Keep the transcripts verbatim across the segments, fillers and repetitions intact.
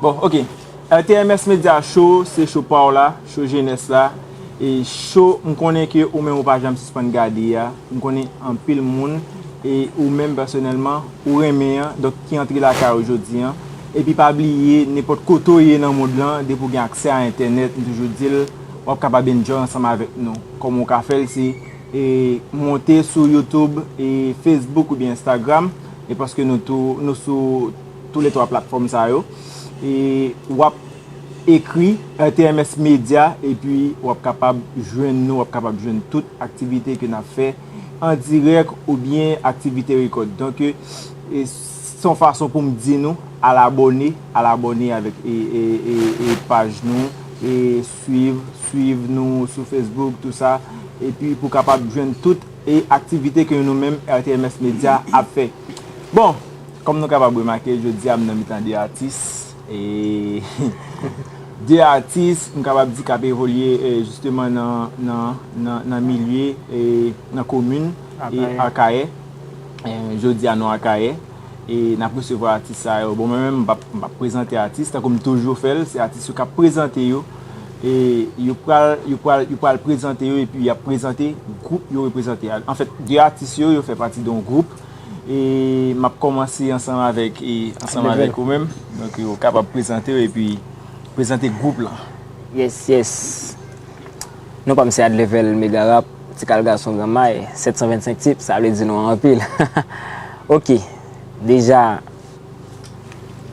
Bon, ok. R T M S Media Show, se show pa w la, show jenès la. E show, m konnen ke ou menm ou pa janm sispann gade a. M konnen anpil moun, e ou menm pèsonèlman, ou renmen an, donk ki antre lakay ou jodi an. Epi pa bliye, nenpòt kote w ye nan mond lan, depi w gen aksè a entènèt, m toujou di l, w ap kapab enjoy ansanm avèk nou. Kòman w ka fè l, se, e, monte sou YouTube, e, Facebook oubyen Instagram, e paske nou tou, nou sou toulètwa platfòm sa yo. E w ap ekri R T M S Media, epi w ap kapab jwenn nou, w ap kapab jwenn tout aktivite ke n ap fè an dirèk oubyen aktivite rekòd. Donk, e, se yon fason pou m di nou, al abòne, al abòne avèk, e, e, e, e paj nou, e swiv, swiv nou sou Facebook, tou sa, epi pou kapab jwenn tout, e aktivite ke nou menm R T M S Media ap fè. Bon, kòm nou kapab remake, jodi a m nan mitan de atis, e de atis, m kapab di k ap evolye, e, jisteman nan, nan, nan, nan milye, e nan komin, e Akayè. Akayè. E, jodi a nou Akayè. E n ap resevwa atis sa yo. Bon, mwen menm, m p ap, m p ap prezante atis, tankou m toujou fè l, se atis yo k ap prezante yo. E yo pral, yo pral, yo pral prezante yo, epi y ap prezante gwoup yo reprezante a. Anfèt, de atis yo, yo fè pati de yon gwoup. E m ap kòmanse ansanm avèk, e, ansanm avèk ou menm. Donk, ou kapab prezante w epi prezante gwoup lan. Yes, yes. Non pa m se Adlevel Mega Rap, Ti Kal Gason Granmay, sèt san vennsenk tip, sa vle di nou anpil. Ok, deja,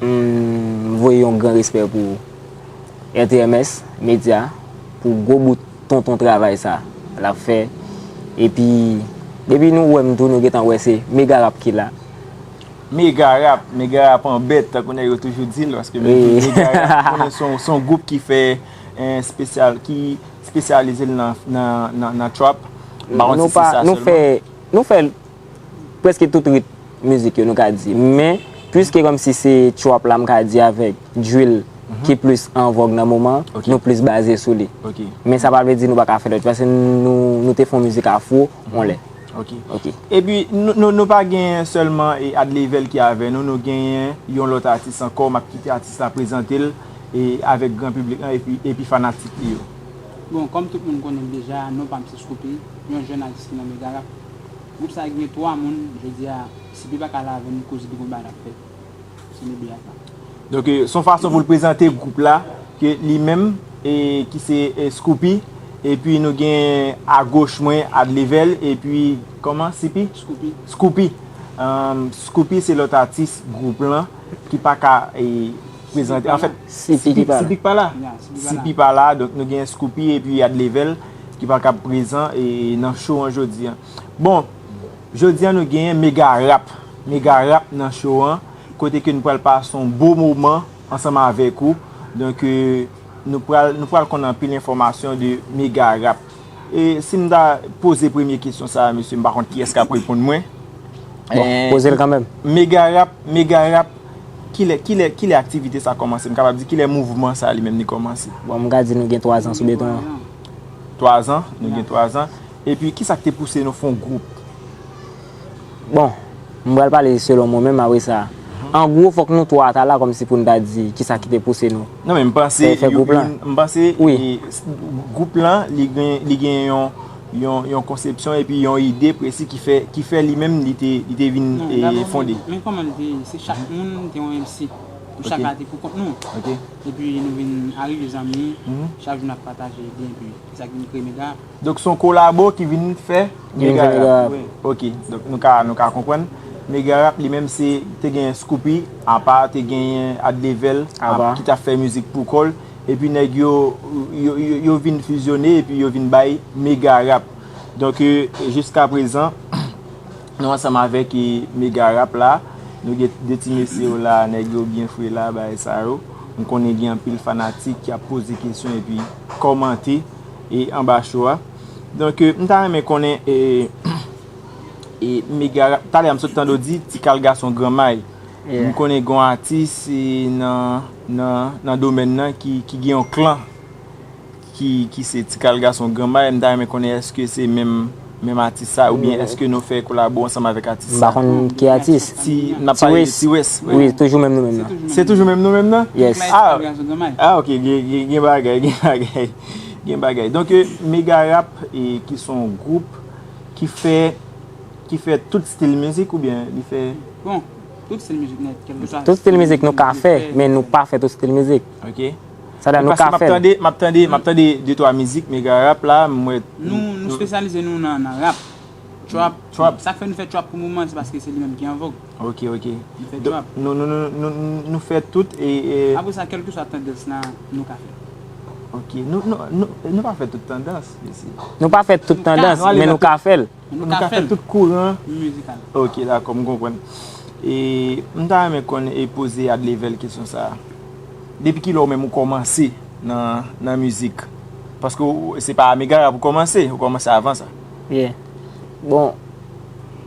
m voye yon gran respè pou R T M S Media, pou gwo bout tonton travay sa l ap fè. Epi, depi nou wè m tou, nou gentan wè se Mega Rap ki la. Mega Rap, Mega Rap an bèt, tankou nèg yo toujou di l, paske menm Wi. Mega Rap, ou konnen se yon, se yon gwoup ki fè, eh, espesyal, ki espesyalize l nan, nan, nan, nan trap. M pa konn Nou si se pa, sa nou sèlman. fè, nou fè prèske tout rit mizik yo, nou ka di. Men, piske kòmsi se trap la, m ka di avèk drill Mhm. ki plis an vòg nan moman, Ok. nou plis baze sou li. Ok. Men sa pa vle di nou pa ka fè lòt, paske nou, nou te fè yon mizik afro, yon lè. Ok. Ok. Epi, nou, nou, nou pa genyen sèlman, e, Adlevel ki avè nou, nou genyen yon lòt atis ankò, m ap kite atis la prezante l, e, avèk gran piblik lan, epi, epi fanatik li yo. Bon, kòm tout moun konnen l deja, non pa m se Scoopy, yon jèn atis ki nan Mega Rap. Gwoup sa a gen twa moun, jodi a, Sipi pa ka la avè n, koz li gon bagay l ap fè. Se Mega Rap la. Donk, e, se yon fason pou l prezante gwoup la, ke li menm, e, ki se, e, Scoopy, epi nou gen agoch mwen, Adlevel, epi, kòman, Sipi? Scoopy. Scoopy. Ahn, Scoopy se lòt atis gwoup lan ki pa ka, e, prezante. Anfèt, Sipi ki pa la. Sipi pa la. Ya, Sipi pa la. Sipi pa la, donk nou gen Scoopy epi Adlevel ki pa ka prezan, e, nan show an jodi an. Bon, jodi an nou genyen Mega Rap. Mega Rap nan show an, kote ke nou pral pase yon bon moman ansanm avèk ou. Donk, e, nou pral, nou pral konn anpil enfòmasyon de Mega Rap. E si m ta poze premye kesyon sa a, mesye, m pa konn kiyès k ap reponn mwen. Bon, Eh, poze l kanmenm. Mega Rap, Mega Rap, kilè, kilè, kilè aktivite sa kòmanse? M kapab di kilè mouvman sa li menm li kòmanse? Bon, m ka di nou gen twa zan sou beton an. Twa zan, nou gen twa zan. Epi, kisa k te pouse nou fè yon gwoup? Bon, m pral pale selon mwen menm apre sa. An gwo, fòk nou twa ta la kòmsi pou n ta di kisa ki te pouse nou Non, men m panse fè, fè yo gwoup lan. vin, m panse Wi. e, s- gwoup lan, li gen, li gen yon, yon, yon konsepsyon epi yon ide presi ki fè, ki fè li menm li te, li te vin Non, e, dabò, fonde. men, men kòman l te ye? Se chak moun te yon M C. Nou chak Ok. la te pou kont nou. Ok. Epi nou vin arive zanmi, Mhm. chak jou n ap pataje ide epi se sa ki vin kreye Mega. Donk, se yon kolabo ki vin fè Vin Mega fè Rap. Mega Rap. Ok, donk nou ka, nou ka konprann. Mega Rap li menm se te gen Scoopy, apa te gen Adlevel, Apa. ki t ap fè mizik pou kò l. Epi nèg yo, yo, yo, yo vin fizyone epi yo vin bay Mega Rap. Donk, e, jiska prezan, nou ansanm avèk, e, Mega Rap la. Nou gen de ti mesye yo la, nèg yo byen fre la, bagay sa yo. M konnen gen anpil fanatik ki ap poze kesyon epi kòmante, e, anba show a. Donk, e, m ta renmen konnen, e, e, Mega Rap, talè a m sot tande w di Ti Kal Gason Granmay. Yeah. M konnen gen yon atis, e, nan, nan, nan domèn nan ki, ki gen yon klan ki, ki se Ti Kal Gason Granmay. M ta renmen konnen èske se menm menm atis sa, oubyen èske nou fè kolabo ansanm avèk atis sa? M pa konn ki atis. Si n ap pale de T-West, wi, toujou menm nou menm nan. Se toujou menm nou menm nan? Yes. Ah, ok, gen bagay, gen bagay. Gen bagay. Donk, Mega Rap, ki se yon gwoup ki fè, ki fè tout stil mizik oubyen li fè. Bon, tout stil mizik nèt, kèlkeswa. Tout stil mizik nou ka fè, men nou pa fè tout stil mizik. Ok. Sa vle di nou ka fè l. Paske m ap tande, m ap tande, m ap tande de twa mizik, Mega Rap la, m wè. Nou, nou espesyalize nou nan, nan rap. Trap. Trap. Sa k fè nou fè trap pou moman, se paske se li menm ki an vòg. Ok, ok. Nou fè trap. Nou, nou, nou, nou, nou fè tout e, e. Apre sa, kèlkeswa tandans la, nou ka fè. Ok. Nou, nou, nou, nou pa fè tout tandans, mesye. Nou pa fè tout tandans, men nou ka fè l. Nou ka fè tout kouran. Ok, dakò, m konprann. E m ta renmen konn e poze Adlevel kesyon sa a. Depi kilè ou menm ou kòmanse nan, nan mizik? Paske w, se pa a Mega Rap ou kòmanse, ou kòmanse avan sa. Yeah. Bon,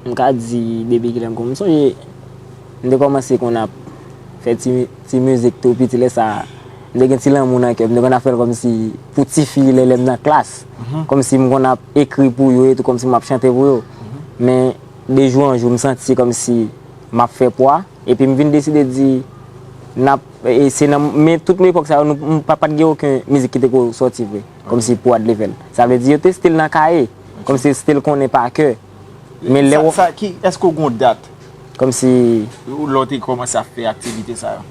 m ka di depi kilè m kòmanse, m sonje m te kòmanse konn ap fè ti, ti mizik tou piti lè sa a. M te gen ti lanmou nan kè m, m te konn ap fè l kòmsi pou tifi lè, lè m nan klas. Kòmsi m konn ap ekri pou yo e tou, kòmsi m ap chante pou yo. Men de jou an jou, m santi se kòmsi m ap fè pwa. Epi m vin deside di, n ap, e, se nan, men tout epòk sa yo, nou, m pa, pa t gen okenn mizik ki te ko sòti vre. Kòmsi pou Adlevel. Sa vle di, yo te still nan kaye. Kòmsi yo still konnen pa kè. Men lè w. Sa, sa, ki, èske w gen yon dat? Kòmsi. Lè w te kòmanse ap fè aktivite sa yo?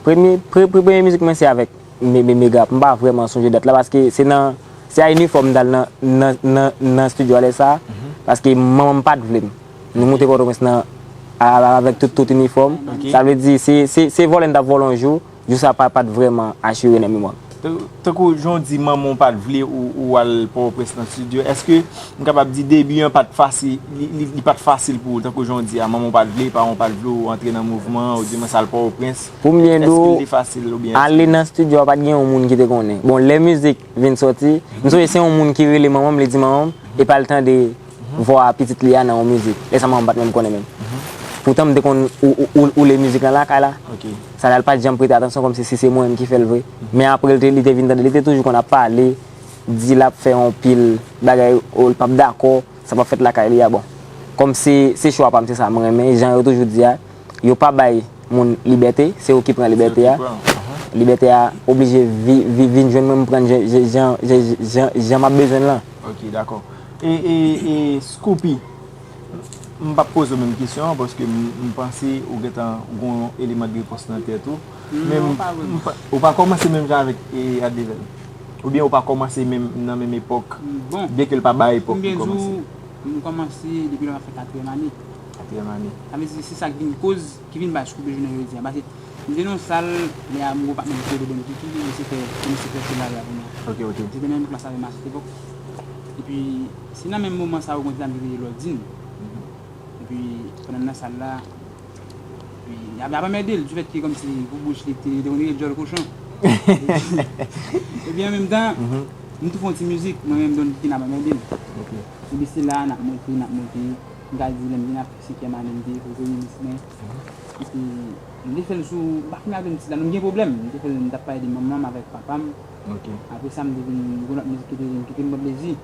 Premye, pre, pre, premye mizik mwen se avèk Me, Me, Mega Rap. M pa vrèman sonje dat la paske se nan, se a inifòm m t al nan, nan, nan, nan estidyo a lè sa a. Paske manman m pa t vle m. Nou moute Pòtoprens nan, a, a, avèk tout, tout inifòm. Sa vle di, se, se, se vòlè n t ap vòlè yon jou. Jou sa pa, pa t vrèman asire nan memwa m. Tan, tankou jan w di manman w pa t vle ou, ou al Pòtoprens nan estidyo, èske m kapab di debi an pa t fasil, li, li, li pa t fasil pou ou, tankou jan w di a, manman w pa t vle, paran w pa t vle w antre nan mouvman an, oudimwens al Pòtoprens? Pou m byen di w, ale nan estidyo a, pa t gen yon moun ki te konnen. Bon, lè mizik vin sòti, m sonje se yon moun ki rele manman m, li di manman m, epa l tande vwa pitit li a nan yon mizik. Lè sa manman m pa t menm konnen menm. Poutan m te konn ou, ou, ou, woule mizik lan lakay la. Sa la, l pa t janm prete atansyon kòmsi si se mwen menm ki fè l vre. Men apre, l te, li te vin tande, li te toujou konn ap pale, di l ap fè yon pil bagay, o, l p ap dakò, sa p ap fèt lakay li a. Bon, kòm se, se chwa pa m, se sa m renmen, jan yo toujou di a, yo pa bay moun libète, se ou ki pran libète a. Libète a oblije vi, vi, vin jwenn mwen, m pran l jan, jan, jan, jan, jan m ap bezwen l lan. Ok, dakò. E, e, e, Scoopy, m p ap poze w menm kesyon an, paske m, m panse ou gentan gen yon eleman de repons nan tèt ou. Men m, m pa, ou pa kòmanse menm jan avèk, e, Adlevel? Oubyen ou pa kòmanse menm, nan menm epòk? Bon. Byenke l pa ba epòk li kòmanse. M byen di w, m kòmanse depi lè m ap fè katriyèm ane. Katriyèm ane. Sa vle di, se sa k vin koz ki vin bay Scoopy jounen jodi a. Paske m te nan yon sal, lè a m gwo patnè m Claude Don Kiki, li se fè, li se fè sou lari a kounye a. Ok, ok. Li te nan menm klas avè m a sèt epòk. Epi, se nan menm moman sa yo, gon ti dam ki rele Lordine. Epi, pandan m nan sal la, epi, y ap, y ap anmède l, difèt ke kòmsi pou bouch li, li te, li te konn rele djòl kochon. Epi, an menm tan, m tou fè yon ti mizik, mwen menm Don Kiki n ap anmède l. Ok. Epi, se la, n ap monte, n ap monte. M ka di lè m vin ap senkyèm ane m te premye minis mwen. Epi m te fè l sou, m pa fin raple m tit la non, m gen pwoblèm. M te fè l, m t ap pale de manman m avèk papa m. Apre sa m te vin gen lòt mizik ki te vin, ki te m pran plezi.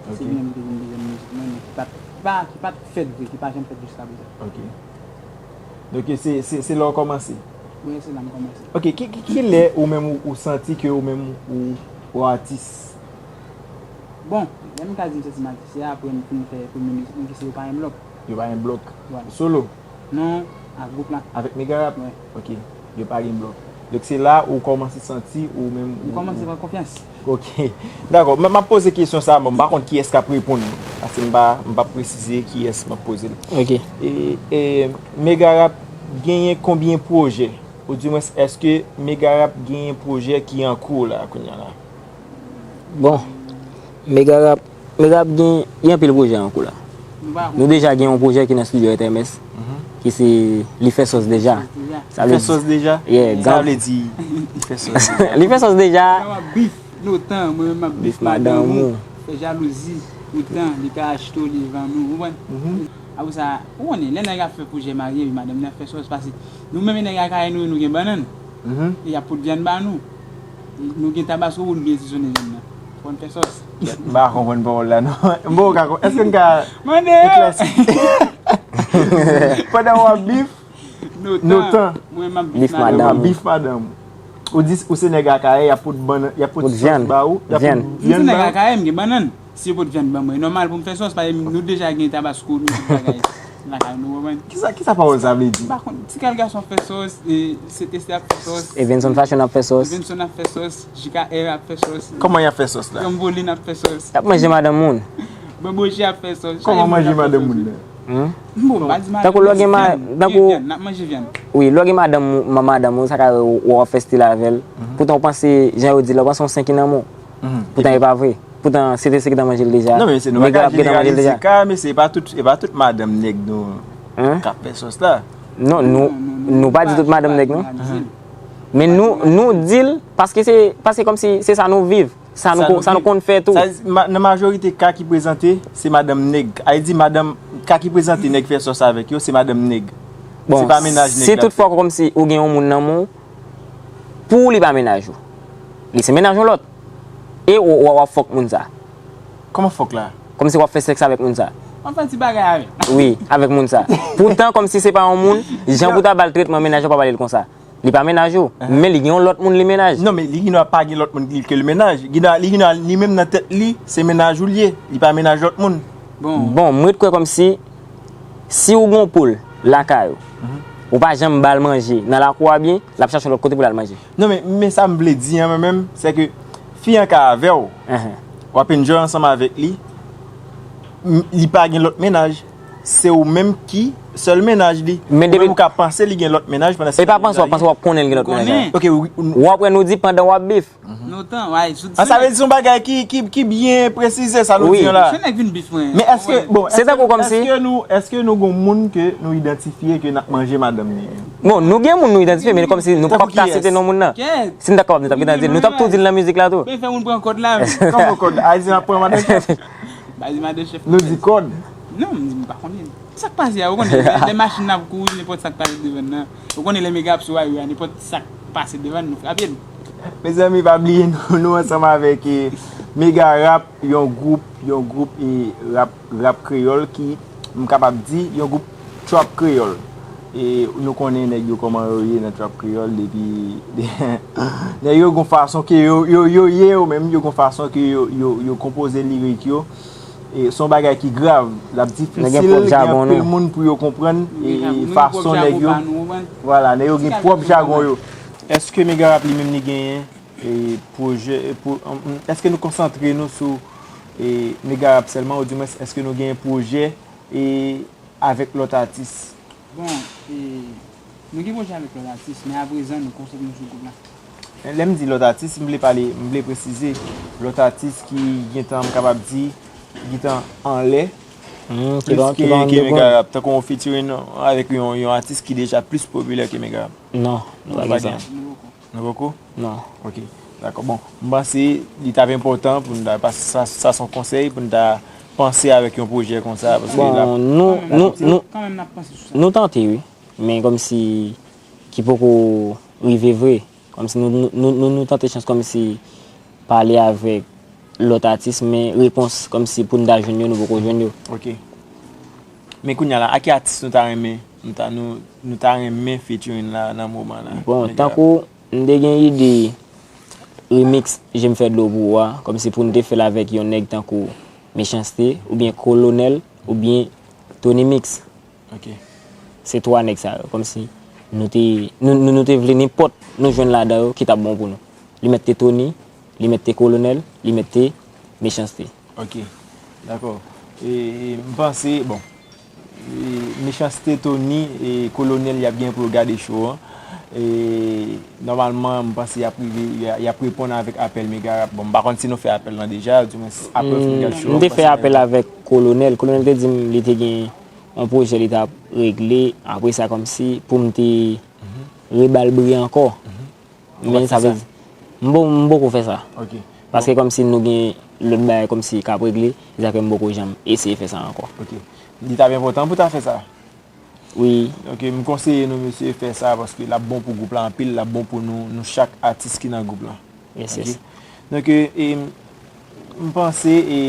Se li menm ki te vin dezyèm mizik mwen, men ki pa t, ki pa, ki pa t fèt vre, ki pa janm fèt jiska prezan. Donk se, se, se la w kòmanse? Wi, se la m kòmanse. Ok, ki, ki, ki lè ou menm ou, ou santi ke ou menm ou, ou atis? Bon, lè m ka di m santi m atis, se apre m fin fè premye mizik mwen ki se Yo pa gen blòk. Yo pa gen blòk. Solo? Non, ak gwoup la. Avèk Mega Rap? Wi. Ok. Yo pa gen blòk. Donk se la ou kòmanse santi ou menm ou. M kòmanse pran konfyans. Ok. Dakò. M, m ap poze kesyon sa a, bon, m pa konn kiyès k ap reponn. Paske m pa, m p ap presize kiyès m ap poze l. Ok. E, e, Mega Rap genyen konbyen pwojè? Oudimwens, èske Mega Rap genyen pwojè ki an kou la, kounye a la? Bon, Mega Rap, Mega Rap gen, gen anpil pwojè an kou la. Nou deja gen yon pwojè ki nan estidyo R T M S, ki se Li fè sòs deja. Li fè sòs deja? Yeah, sa vle di, li fè sòs deja. Li fè sòs deja. Bif, nou tan, mwen menm m ap bif madanm ou. Fè jalouzi, ou tan, li ka achte w, li vann ou, ou konprann? Apre sa, ou konnen, lè nèg ap fè pwojè marye, madanm li ap fè sòs, pase nou menm nèg lakay nou, nou gen bannann. E y ap pot vyann ba nou. Nou gen tabasko pou nou byen sizonnen vyann nan. Konn fè sòs. M pa konprann pawòl la non. M poko ka konprann. Èske n ka Mande yo. Eklèsi? Pandan w ap bif, Notan. Notan. Mwen m ap Bif bif madanm. madanm. Bif madanm. Ou di ou se nèg Akayè, y ap pot bannann, y ap pot Pot sòs vyann. Ba ou, y ap Vyann. pot Mwen se vyann nèg ba ou. Akayè, m gen bannann. Si yo pot vyann ban mwen, e nòmal pou m fè sòs, paske nou deja gen tabasco, nou tout bagay lakay nou, konprann? Kisa, kisa pawòl sa vle di? M pa konn, Ti Kal Gason ap fè sòs, e C T C ap fè sòs, Evenson Fashion ap fè sòs. Evenson ap fè sòs, J K R ap fè sòs. Kòman y ap fè sòs la? Yonvoline ap fè sòs. Y ap manje madanm moun. Bamboche ap fè sòs. Kòman Chak manje moun ap fè madanm sòs, moun wi. Nan? Hmm? Bon, m pa di madanm. Tankou lè w gen ma- Vyann, tankou- vyann, n ap manje vyann. Wi, lè w gen madanm ou, madanm ou, sa ka w ap fè stil avè l. Poutan w panse, jan yo di la, w panse yon sen ki nan men w. Poutan e pa vre. Poutan se te se ki t ap manje l deja. Non, men se nou pa Mega ka ap gentan manje l jeneralize deja. Ka, men se pa tout, e pa tout madanm nèg nou Hein? k ap fè sòs la. Non, nou nou pa di tout madanm nèg non. Men nou nou di l paske se paske kòmsi se sa nou viv. Sa nou Sa ko- nou sa nou viv. konn fè tou. Sa di, ma- nan majorite ka ki prezante, se madanm nèg. Ay di madanm, ka ki prezante nèg fè sòs avèk yo, se madanm nèg. Bon, se pa menaj nèg si la. Toutfwa kòmsi ou gen yon moun nan men w, pou ou li pa menaj ou. Li se menaj yon lòt. E w w- w ap fòk moun sa. Kòman fòk la? Kòmsi w ap fè sèks avèk moun sa. Anfen, ti bagay avè. Wi, avèk moun sa. Poutan, kòmsi se pa yon moun, jan pou ta ba l tretman menaj ou pa pale l konsa. Li pa menaj ou, men li gen yon lòt moun li menaj. Non, men li gen dwa pa gen lòt moun li ke l menaj. Li gen dwa, li gen dwa, li menm nan tèt li, se menaj ou l ye. Li pa menaj lòt moun. Bon, Bon, mwen kwè kòmsi, si ou gen yon poul lakay ou, ou pa janm ba l manje nan lakou a byen, l ap chache yon lòt kote pou l al manje. Non, men, men sa m vle di an, mwen menm, se ke fi an ka avè w, Ahan. w ap enjoy ansanm avèk li, m- li pa gen lòt menaj, se ou menm ki sèl menaj li. Men Ou depi- menm ou ka panse li gen lòt menaj pandan E pa panse w ap panse w ap konnen l gen lòt menaj la. Konnen. Ok, wi, ou- W ap wè nou di pandan w ap bif. Notan, why? Sou Ah, sa vle di se yon bagay ki, ki, ki byen presize sa nou Wi. di an la. Se nèg vin bif mwen. Men èske, bon, Se tankou kòmsi- èske nou, èske nou gon moun ke nou idantifye ke n ap manje madanm li? Bon, nou gen moun nou idantifye, men kòmsi nou p ap Tankou ka kiyès? Site non moun nan. Kèt. Si n ta kapab, nou t ap gentan di l. Nou t ap tou di l nan mizik la tou. Men fè moun pran kòd la. Kòman kòd? Ay di n ap pran madanm chèf? Ba di madanm chèf. Nou di kòd. Non, m di m pa konnen. Sa k pase a, ou konnen, lè, lè machin nan ap kouri, nenpòt sa k pase devan nan. Ou konnen lè mega ap sou highway a, nenpòt sa k pase devan nou frape l. Mezanmi, pa bliye nou, nou ansanm avèk eh, Mega Rap, yon gwoup, yon gwoup e rap, rap kreyòl ki, m kapab di, yon gwoup trap kreyòl. E nou konnen nèg yo kòman yo ye nan trap kreyòl depi nèg yo gon fason ke yo, yo, yo ye yo menm, yo gon fason ke yo, yo, yo konpoze lirik yo. E se yon bagay ki grav, l ap difisil, gen anpil moun pou yo konprann e fason nèg yo, vwala, nèg yo gen pwòp jagon yo. Èske Mega Rap li menm li genyen e pwojè, e pou, èske nou konsantre nou sou e Mega Rap sèlman, oudimwens èske nou genyen pwojè e avèk lòt atis? Bon, e, nou gen pwojè avèk lòt atis, men aprezan nou konsantre nou sou gwoup la. Lè m di lòt atis, m vle pale, m vle presize lòt atis ki gentan, m kapab di, gentan anlè Hmm, ki plis pa- ke, ki pa ke underground. Mega Rap, tankou yon featuring avèk yon, yon atis ki deja plis popilè ke Mega Rap. Non, nou pa gen sa. Nou poko? Non. Ok, dakò. Bon, m panse li t ap enpòtan pou n ta, paske sa, sa se yon konsèy pou n ta panse avèk yon pwojè konsa. Paske la, Bon, nou, nou, nou, Kanmenm n ap panse sou sa. nou tante, wi. Men kòmsi ki poko rive vre. Kòmsi nou, nou, nou, nou, nou tante chans kòmsi pale avèk lòt atis, men repons kòmsi pou n ta jwenn yo, nou poko jwenn yo. Ok. Men kounye a la, a ki atis nou ta renmen, nou ta, nou, nou ta renmen featuring la nan moman la? Bon, tankou m te gen ide remix Je m fè dlo pou ou a, kòmsi pou n te fè l avèk yon nèg tankou Mechans-T, oubyen Kolonèl, oubyen Tony Mix. Ok. Se twa nèg sa yo, kòmsi nou te, nou, nou, nou te vle nenpòt nou jwenn ladan yo ki t ap bon pou nou. Li mèt te Tony, li mèt te Kolonèl, li mèt te Mechans-T. Ok, dakò. E, e, m panse, bon, e, Mechans-T, Tony e Kolonèl, y ap gen pou yo gade show an. E, nòmalman, m panse y ap rive, y a- y ap reponn avèk apèl Mega Rap. Bon, m pa konn si nou fè apèl lan deja, oudimwens apre fin gad show M an, te m fè panse apèl avèk Kolonèl. Kolonèl te di m li te gen yon pwojè li t ap regle. Apre sa, kòmsi pou m te rebal bri ankò. Men sa vle di, m po- m poko fè sa. Ok. Paske kòmsi nou gen lòt bagay kòmsi k ap regle, se sa ke m poko janm eseye fè sa ankò. Ok. Li t ap enpòtan pou ta fè sa. Wi. Ok, m konseye nou, mesye, fè sa paske l ap bon pou gwoup la anpil, l ap bon pou nou, nou chak atis ki nan gwoup la. Yes, Ok. yes. Donk, e, e, M panse e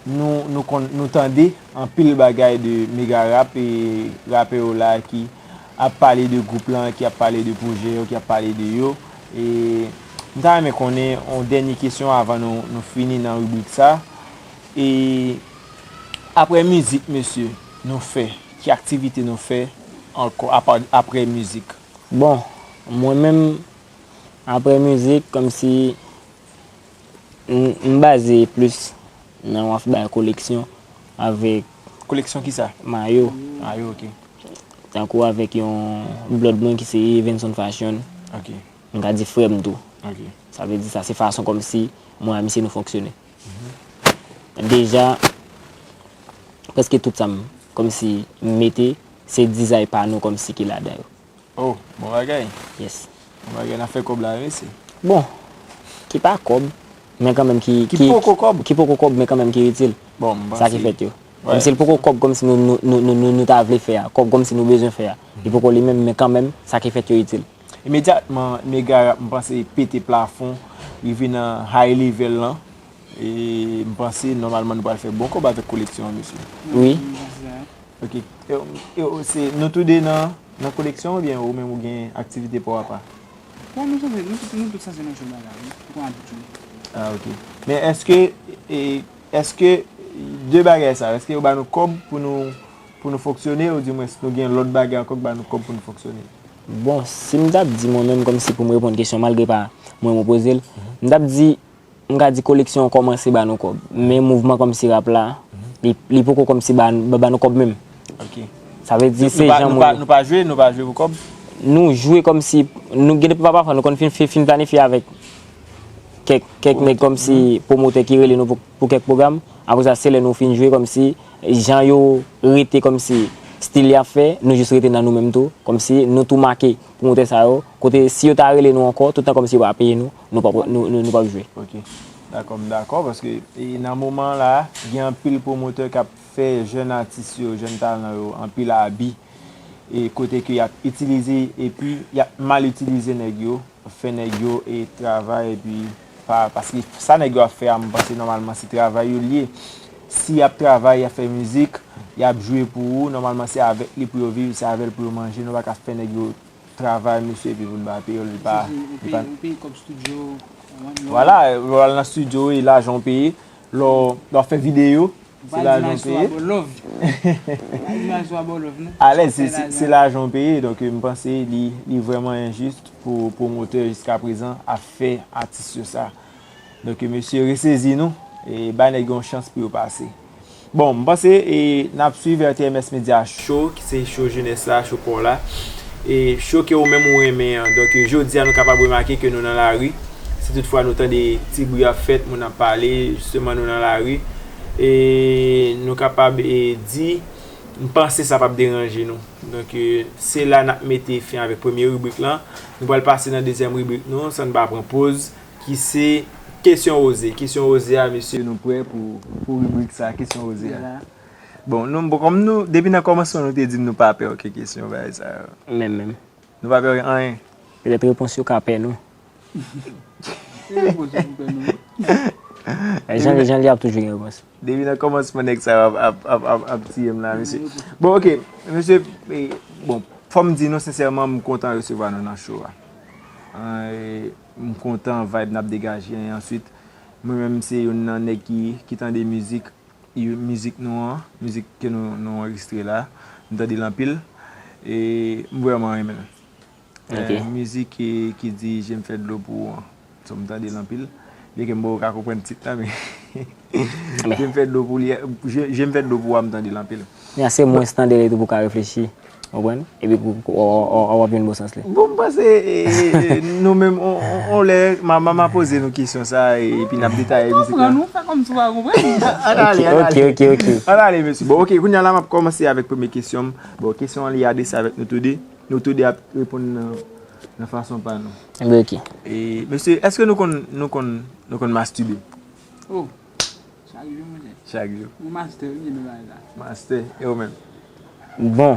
nou, nou konn, nou tande anpil bagay de Mega Rap e rapè yo la ki ap pale de gwoup lan, ki ap pale de pwojè yo, ki ap pale de yo. E m ta renmen konnen yon dènye kesyon avan nou, nou fini nan ribrik sa. E apre mizik, mesye, nou fè, ki aktivite nou fè ankò apa, apre mizik? Bon, mwen menm, apre mizik, kòmsi m, m baze plis nan w ap bay koleksyon avèk Koleksyon kisa? Mayo. Mayo, ok. Tankou avèk yon blòd mwen ki se Evenson Fashion. Ok. M ka di frè m tou. Ok. Sa vle di sa se fason kòmsi mwen ak misye nou fonksyone. Deja, prèske tout sa m kòmsi m mete, se dizay pa nou kòmsi ki ladan yo. Oh, bon bagay. Yes. Bon bagay, n ap fè kòb la, wi, mesye. Bon, ki pa kòb, men kanmenm ki, Ki ki, poko kòb. Ki poko kòb, men kanmenm ki itil. Bon, m panse. Sa ki fèt yo. Menm si l poko kòb kòmsi nou, nou, nou, nou, nou, nou ta vle fè a, kòb kòmsi nou bezwen fè a. Li poko li menm, men kanmenm, sa ki fèt yo itil. Imedyatman, Mega Rap, m panse, pete plafon, rive nan high level lan. E m panse, nòmalman, nou pral fè bon kòb avèk koleksyon an, mesye. Wi. Ok. E, e, se, nou tou de nan, nan koleksyon oubyen ou menm ou gen aktivite pa w apa? Bon, nou sanse, nou tout, nou tout sanse nan show bagay, wi. Nou konn abitye. Ah, ok. Men èske, e, èske de bagay sa, èske yo ba nou kòb pou nou, pou nou fonksyone, oudimwens nou gen lòt bagay ankò ki ba nou kòb pou nou fonksyone? Bon, si m t ap di mwen menm kòmsi pou m reponn kesyon, malgre pa mwen mwen poze l, m t ap di, m ka di koleksyon an kòmanse ba nou kòb. Men mouvman kòmsi rap la, li, li poko kòmsi ba, ba, ba nou kòb menm. Ok. Sa vle di Nou, se nou pa, jan nou mwen pa, nou pa jwe, nou pa jwe pou kòb? Nou jwe kòmsi, nou gen de pafwa nou konn fin, fin, fin planifye avèk kèk, kèk nèg kòmsi pwomotè ki rele nou pou, pou kèk pwogram. Apre sa, se lè nou fin jwe kòmsi jan yo rete kòmsi stil y ap fè, nou jis rete nan nou menm tou. Kòmsi nou tou make pwomotè sa yo. Kote si yo ta rele nou ankò, toutan kòmsi yo pa peye nou, nou p ap, nou, nou, nou p ap jwe. Ok. Dakò, m dakò, paske e, nan moman la, gen anpil pwomotè k ap fè jèn atis yo, jèn talan yo, anpil abi. E kote ke y ap itilize, epi y ap mal itilize nèg yo, fè nèg yo e travay, epi pa, paske sa nèg yo ap fè a, m panse nòmalman se travay yo l ye. Si y ap travay, y ap fè mizik, y ap jwe pou ou, nòmalman se avèk li pou yo viv, se avè l pou yo manje, nou pa ka fè nèg yo travay, mesye, epi pou n pa peye l, li pa, Ou li peye, pa ou peye kòb estidyo, ou konprann? Vwala, lè w al nan estidyo, e lajan w peye, lè w, lè w ap fè videyo, se lajan w peye. Ou pa di maestro a ba w love. Ou pa di maestro a ba w love, non. Alèz, se, se, se lajan w peye, donk, m panse li, li vrèman enjis pou pwomotè jiskaprezan ap fè atis yo sa. Donk, mesye, resezi nou, e bay nèg yo yon chans pou yo pase. Bon, m panse, e, n ap swiv R T M S Media Show, ki se show jenès la, show pa w la. E show ke ou menm ou renmen an. Donk, jodi a, nou kapab remake ke nou nan lari. Si toutfwa nou tande ti bri ap fèt, moun ap pale, jisteman, nou nan lari. E nou kapab, e, di, m panse sa p ap deranje nou. Donk, e, se la n ap mete fen avèk premye ribrik lan. Nou pral pase nan dezyèm ribrik nou, san n pa pran poz. Ki se kesyon oze. Kesyon oze a, mesye, nou prè pou, pou ribrik sa, kesyon oze a. Bon, nou, bon, kòm nou, depi nan kòmansman, nou te di m nou pa pè okenn kesyon, bagay sa yo. Menm, menm. Nou pa pè anyen. Petèt repons yo ka pè nou. Se repons yo pou pè nou. Jan, jan li ap toujou gen repons. Depi nan kòmansman, nèg sa yo ap, ap, ap, ap, ap tiye m la, mesye. Bon, ok, mesye, e, bon, fò m di nou sensèman, m kontan resevwa nou nan show a. An, e, M kontan vibe n ap degaje an. Answit, mwen menm se youn nan nèg ki, ki tande mizik, mizik nou an, mizik ke nou, nou anrejistre la. M tande l anpil. E m vrèman renmen l. Ok. E, mizik ki, ki di Je m fè dlo pou ou an. So, m tande l anpil. Byenke m poko ka konprann tit la, men Je m fè dlo pou li, Je, Je m fè dlo pou ou a, m tande l anpil. Ya, se mwens tande l epi pou w ka reflechi. Ou konprann? Epi pou, pou, w, w, w, w ap jwenn bon sans li. Bon, m panse, e, e, e, nou menm, on, on, on lè, m a, m a, m a poze nou kesyon sa, e, epi n ap detaye mizik la. Konprann, ou fè kòmsi w pa konprann. Ann ale, ann ale. Ok, ok, ok. Ann ale, mesye. Bon, ok, kounye a la, m ap kòmanse avèk premye kesyon m. Bon, kesyon an li adrese avèk nou tou de. Nou tou de ap reponn nan, nan fason pa nou. Ebyen, ok. E, mesye, èske nou konn, nou konn, nou konn mastibe? Oh, chak jou, monchè. Chak jou. Mwen master, wi, nan bagay la. Master, e ou menm? Bon.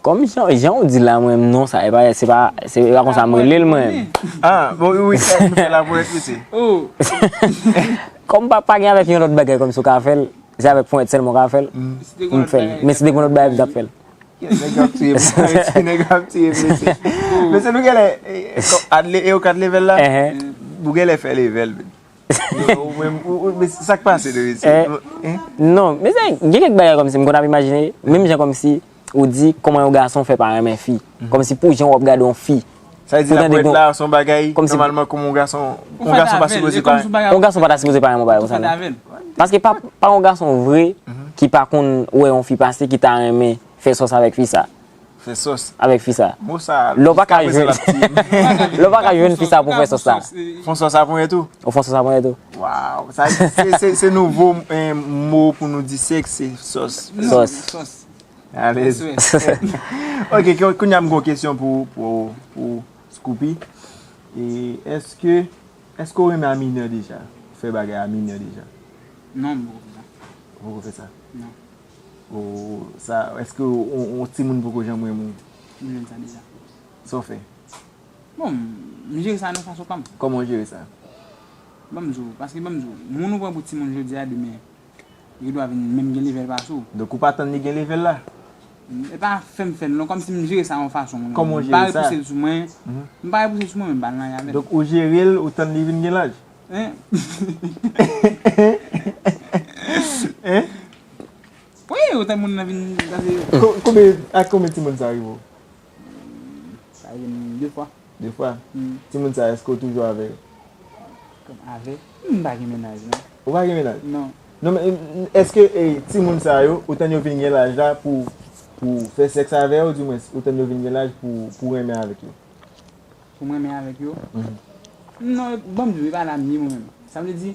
Kòm jan, jan ou di la, mwen menm, non, sa, e pa, se pa, se pa konsa m rele l, mwen menm. Ah, bon, wi, wi, nou fè la pou rete, mesye. Oh, Kòm pa, pa gen avèk yon lòt bagay kòm si w ka fè l, se avèk ponyèt sèlman w ka fè l, m fè l. Men si te gen lòt bagay, m t ap fè l. Nèg yo ap tiye m, nèg yo ap tiye m, mesye. Mesye, nou genlè, e, e, e, ou kat level la? Ehe. Ou genlè fè level, men. Ou menm, ou, ou, men sa k pase de mesye? Eh. Non, men se, gen kèk bagay kòm si m konn ap imajine, menm jan kòm si ou di kòman yon gason fè pa renmen fi. Kòm si pou jan w ap gade yon fi. Sa vle di Pou tande laponyèt gon- la se yon bagay, Kòm si- nòmalman, kòman yon gason, ou yon fè gason pa avè l, sipoze e kòm pa. si w pa Yon gason pa ta sipoze pa renmen yon bagay ou konsa, fè non. avè l. Paske pa, pa yon gason vre ki pa konn wè yon fi pase ki ta renmen fè sòs avèk fi sa. Fè sòs. Avèk fi sa. Mo sa, Lè w pa ka jiska prezan jwenn- l ap tiye m. Lè w pa ka jwenn fi sa pou fè sòs la. Fon sòs a ponyèt ou? Ou fè sòs a ponyèt ou? Waw, sa se, se, se nouvo eh, mo pou nou di sèks, se sòs. Sòs. Sòs. Alèz. Sòs. Ok, ke- kounye a m gen yon kesyon pou, pou, pou Scoopy. E èske, èske w renmen a minè deja? Fè bagay a minè deja? Non, m poko fè sa. Ou poko fè sa? Non. Ou sa, èske yon, yon timoun poko janm renmen w? M jwenn sa deja. Sa w fè? Bon, m jere sa nan fason pa m. Kòman w jere sa? Ban m di w, paske ban m di w, moun ou pran pou timoun jodi a, demen, yo dwa vin menm gen level pase w. Donk ou pa tann li gen level la? E pa fè m fè l non, kòm si m jere sa yon fason. Mwen Kòman w menm. M pa jere sa? Repouse l sou mwen. M pa repouse l sou mwen, men m pa al nan avè l. Donk ou jere l, ou tann li vin gen laj? Hein? Hein? Wi, ou tann moun nan vin gade. Ko- Konbyen, ak konbyen timoun sa rive w? Sa rive m de fwa. De fwa? Hmm. Timoun sa, èske w toujou avè yo? Kòm avè. M pa gen mennaj non. Ou pa gen mennaj? Non. Non, men èske eh, timoun sa yo, ou tann yo vin gen laj la pou, pou fè sèks avè yo, di mwen, ou tann yo vin gen laj pou, pou renmen avèk yo? Pou m renmen avèk yo? Non, ban m di w, e pa la m ye mwen menm. Sa vle di,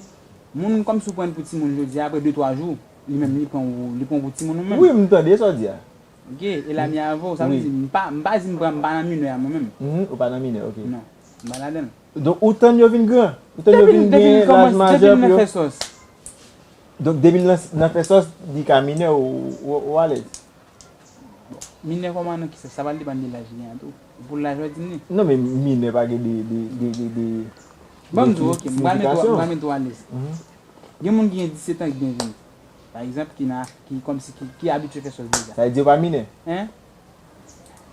moun kòm si w pran l pou timoun jodi a, apre de twa jou, li menm li pran w, li pran w pou timoun ou menm. Wi, m tande sa w di a. Ok, e la m ye avè w, sa vle Wi. Di, m pa, m pa di m pran, m pa nan minè a mwen menm. Mhm, ou pa nan minè, ok. Non, m pa ladan l. Donk ou tann yo vin gran? Ou tann yo Depi, vin depi gen l laj kòmanse, depi majè l pou nan yo? Fè sòs. Donk depi l nan, nan fè sòs, li ka minè, ou, ou, ou alèz? Minè kòman nan kisa? Sa pral depann de laj li an tou. Pou laj ou di m ni. Non, men minè pa gen de, de, de, de, de Ban m di w, ok, m pral mete w, m siyifikasyon. Pral mete w alèz. Mhm. Gen moun ki gen disèt an ki byen vini. Pa egzanp, ki nan, ki kòmsi, ki, ki abitye fè sòs deja. Sa vle di yo pa minè? Hein?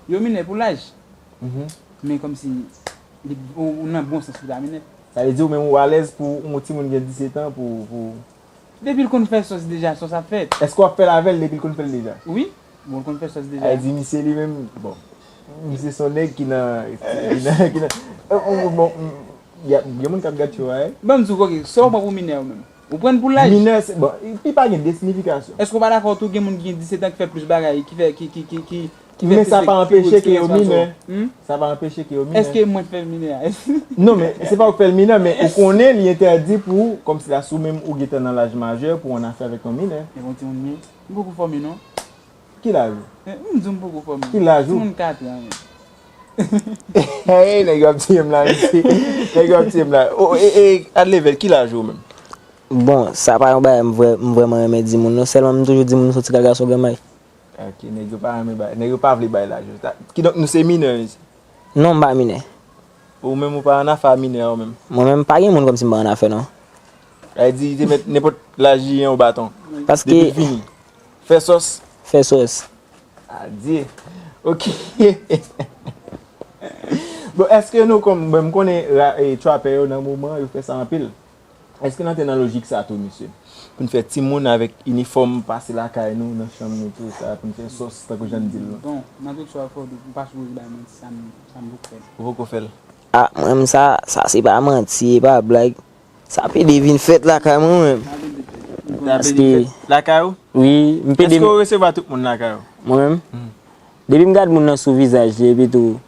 Yo minè pou laj. Mhm. Men kòmsi, li, ou, ou nan bon sans, li pa minè. Sa vle di ou menm ou alèz pou yon timoun gen disèt an pou, pou... Depi l konn fè sòs deja, sòs ap fèt. Èske w ap fè l avè l depi l konn fè l deja? Wi, bon, l konn fè sòs deja. Sa vle di misye li menm, bon, misye se yon nèg ki nan, ki nan, ki nan, eh, oh, bon, mm, y a, gen moun k ap gad show a, eh? Ban m di w, ok, sa w pran pou minè ou menm. Ou pran l pou laj. Minè, se, bon, li pa gen de siyifikasyon. Èske w pa dakò tou gen moun ki gen disèt an ki fè plis bagay, ki fè, ki, ki, ki, ki, ki fè Men plis sa pa eksperyans anpeche ke yo eksperyans pase w? Minè. Hmm? Sa pa anpeche ke yo minè. Èske mwen k fè minè a? Non, men se pa ou k fè l minè, men ou konnen li entèdi pou, kòmsi la, si w menm ou gentan nan laj majè, pou w annafè avèk yon minè. Men bon timoun m ye. M poko fòme non. Ki laj ou? Eh, m di m poko fòme. Ki laj ou? Timoun kat an men. Hey, nèg yo ap tiye m la, mesye. Nèg yo ap tiye m la. Oh, e, e, Adlevel, ki laj ou menm? Bon, sa pa yon bagay m vrè- m vrèman renmen di moun non, sèlman m toujou di moun sou ti kal gason granmay. Ok, nèg yo pa renmen bay, nèg yo pa vle bay laj yo. Ta- Kidonk nou se minè, mesye. Non, m pa minè. Ou menm ou pa annafè a minè ou menm. Mwen menm, pa gen moun kòmsi m pa annafè non. Sa vle di, li te met nenpòt laj li an ou baton. Paske Depi l vini. Fè sòs. Fè sòs. Adye. Ok. Bon, èske nou kòm, bon, m konnen ra- e, trapè yo nan moman, yo fè sa anpil. Èske n antre nan lojik sa tou, mesye? Pou n fè timoun avèk inifòm pase lakay nou, nan chanm nou, tou sa, pou n fè sòs, tankou jan n di l lan. Bon, nan tout sa w fè, ou pa sipoze bay manti, sa m, sa m poko fè l. Ou poko fè l? Ah, mwen menm sa, sa se pa manti, e pa blag. Sa pede vin fèt lakay mwen menm. Sa vle di fè. Sa Paske- pede fèt lakay ou? Wi, m pede. Èske ou resevwa tout moun lakay ou? Mwen menm? Hmm. Depi m gad moun nan sou vizaj li, epi tou,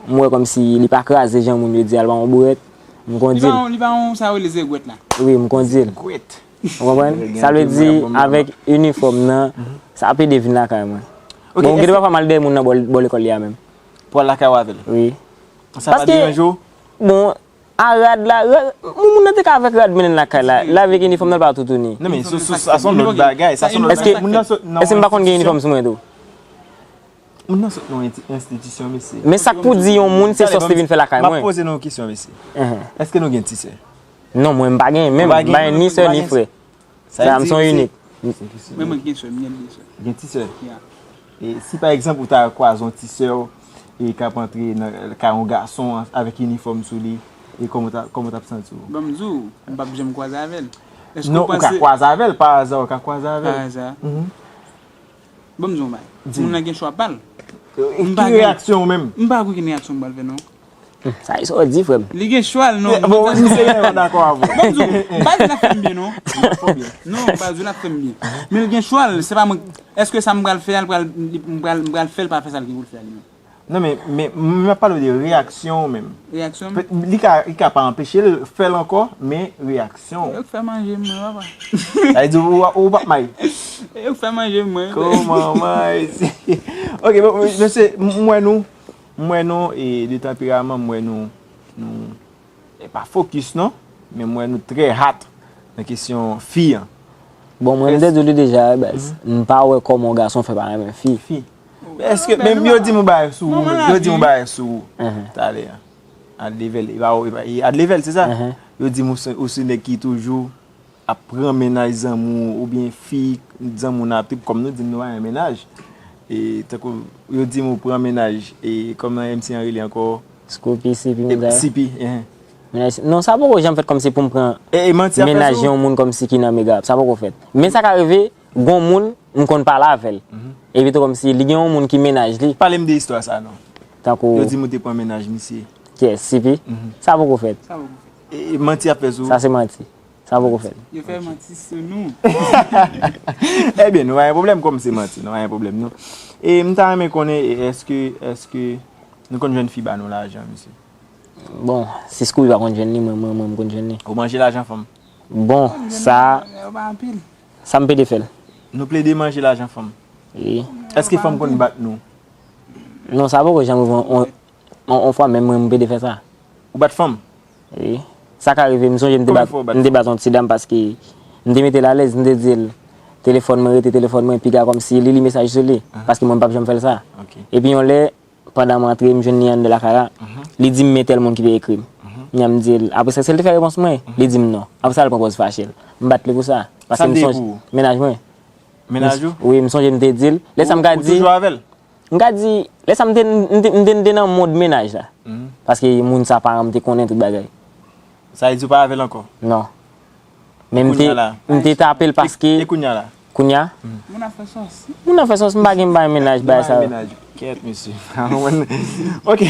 m wè kòmsi li pa kraze jan moun yo di a, l pa yon bourèt, m konn Li di pa l. yon, li pa yon, sa yo rele zegwèt la. Wi, m konn di l. Gwèt. Ou konprann? Sa vle di, avèk inifòm nan, sa pede vin lakay mwen. Ok, Bon, gen èske- dwa pafwa m al dèyè moun nan bò, bò lekòl li a menm. Pou al lakay ou avè l? Wi. Sa pa Paske- deranje w? Bon, a rad la, rad- moun nan te ka avèk rad mennen l lakay la, l avèk inifòm nan l pa toutouni. Non, men sou, sou, sa se yon lòt bagay. Sa se yon lòt Èske- bagay. Moun nan se- nan Èske m pa konn gen yon inifòm sou mwen tou? Moun nan sot nan yon ensti- enstitisyon, mesye. Men sa k pou di yon moun se sòs li vin fè lakay mwen. M ap poze nou yon kesyon, mesye. Èske nou gen ti sè? Non, mwen m pa gen menm. M pa gen ni sè ni frè. Sa m se yon inik. Men mwen gen sè, m gen de sè. Gen ti sè? Ya. E si pa egzanp ou ta kwaze yon ti sè w e k ap antre nan kay yon gason avèk inifòm sou li, e kòman w ta, kòman w t ap santi w? Ban m di w, m p ap janm kwaze avè l. Èske w panse... Non, ou ka kwaze avè l, pa aza ou ka kwaze avè l. Pa aza. Ban m di w yon bagay. Di m. Moun nan gen chwa pa l. Ki reyaksyon w menm? M pa kwè gen reyaksyon m pral fè non. Hmm, sa e sa w di, frè m. Li gen chwa l non. Bon, misye genlè pa dakò avè w. Ban m di w, m pa di l ap fè m byen non. Non, m pa di l ap fè m byen. Men l gen chwa l, se pa mwen. Èske sa m pral fè a, l pral, m pral, m pral fè l pa fè sa l gen pou l fè a li menm? Non, men, men, m ap pale w de reyaksyon w menm. Reyaksyon m? Li ka, li ka pa anpeche l fè l ankò, men reyaksyon w. E yo k fè manje m, mwen, papa. Sa vle di ou, ou p ap may? E yo k fè manje m, mwen. Kòman may? Ok, bon, mesye, m wè nou, m wè nou, e de tanperaman, m wè nou, nou, e pa fokis non, men m wè nou trè hat nan kesyon fi an. Bon, mwen, m te di w li deja, baz. M pa wè kòman yon gason fè pa renmen fi. Fi. Men èske, men yo di m yon bagay sou ou, yo di m yon bagay sou ou talè a. Adlevel, e pa, e pa, e Adlevel, se sa? Yo di m ou se, ou se nèg ki toujou ap pran mennaj zanmi w, oubyen fi zanmi w nan ap trip, kòm nou di m nou pa gen mennaj. E tankou yo di m ou pran mennaj, e kòman M C an rele ankò? Scoopy, C P, moun sa yo. C P, ehe. Mennaj, non, sa poko janm fèt kòmsi pou m pran mennaj yon moun kòmsi ki nan mega. Sa poko fèt. Men sa ka rive, gon moun, m konn pale avè l. Epi tou kòmsi li gen yon moun ki mennaj li. Pale m de istwa sa non. Tankou... Yo di m ou te pran mennaj misye. Kiyès? C P? Sa poko fèt. Sa poko fèt. E, e manti y ap fè sou ou? Sa se manti. Sa poko fèt. Yo fè manti sou nou. Ebyen, nou pa gen pwoblèm kòm se manti, nou pa gen pwoblèm non. E m ta renmen konnen, e èske, èske nou konn jwenn fi ba nou lajan, mesye? Bon, si Scoopy pa konn jwenn li, mwen, mwen, mwen, m konn jwenn li. Ou manje lajan fanm? Bon, sa, sa m plede fè l. Nou plede manje lajan fanm? Wi. Èske fanm konn bat nou? Non, sa poko janm rive yon, yon, yon fwa, men mwen, m plede fè sa. Ou bat fanm? Wi. Sa ka rive, m sonje m te bat, m te bat yon ti dam paske m te mete l alèz, m te di l, telefòn mwen, rete telefòn mwen, piga kòmsi li li mesaj sou li. Paske mwen, m p ap janm fè l sa. Epi yon lè, pandan m antre, m jwenn li anndan lakay la. Li di m men tèl moun ki te ekri m. Kounya m di l, apre sa, èske l te fè repons mwen? Li di m non. Apre sa, l pran pòz fache l. M bat li pou sa. Paske m sonje mennaj mwen. Mennaj ou? Wi, m sonje m te di l. Lè sa m ka di. Ou toujou avè l? M ka di, lè sa m te, m te, m te, m te nan mond mennaj la. Paske moun sa paran m te konnen tout bagay. Sa vle di ou pa avè l ankò? Non. Men m te, m te tape l paske... E kounya la? Kounya? Moun ap fè sòs. Moun ap fè sòs, m pa gen, m pa gen mennaj, bagay sa yo. Kèt, mesye. Ok.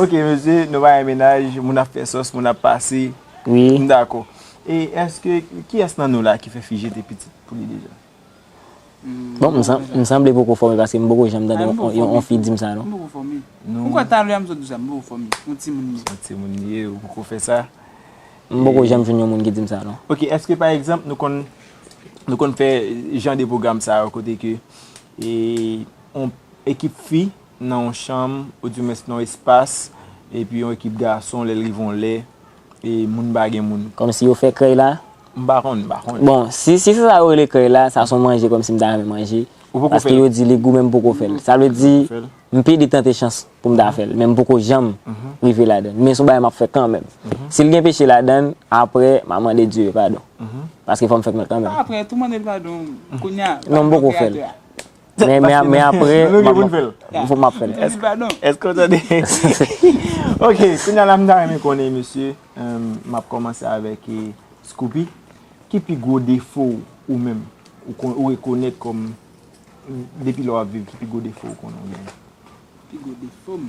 Ok, mesye, nou pa gen mennaj, moun ap fè sòs, moun ap pase. Wi. M dakò. E èske, kiyès nan nou la ki fè fi jete pitit pou li deja? Bon, m san-, m sanble poko fòme paske m poko janm tande yon, yon, yon fi di m sa non. M poko fòme. Ou kwè talè a m sot di sa, m poko fòme. Yon timoun m ye. Yon timoun m ye, ou poko fè sa. M poko janm jwenn yon moun ki di m sa non. Ok, èske pa egzanp nou konn, nou konn fè jan de pwogram sa yo kote ke, e, yon ekip fi nan yon chanm, oudimwens nan yon espas, epi yon ekip gason, lè l rive yon lè, e moun pa gen moun. Kòmsi yo fè krèy la? M pa konn, m pa konn. Bon, si, si se sa yo rele krèy la, sa se yon manje kòmsi m ta renmen manje. Ou poko fè l? Paske yo di li gou, men m poko fè l. Sa vle di, m plede tante chans pou m ta fè l, men m poko janm rive ladan l. Men se yon bagay m ap fè kanmenm. Si l gen peche ladan l, apre, m a mande Dye padon. Paske fò m fè l kanmenm. Pa apre, tou mande l padon kounya. Non, m poko fè l. Men, men, men apre, m ap, fò m ap fè l. Èske w tande? Ok, kounya la, m ta renmen konnen, mesye, m ap kòmanse avèk, e, Scoopy. Ki pi gwo defo w, ou menm, ou kon-, ou rekonèt kòm, depi lè w ap viv, ki pi gwo defo w konnen w genyen? Pi gwo defo m?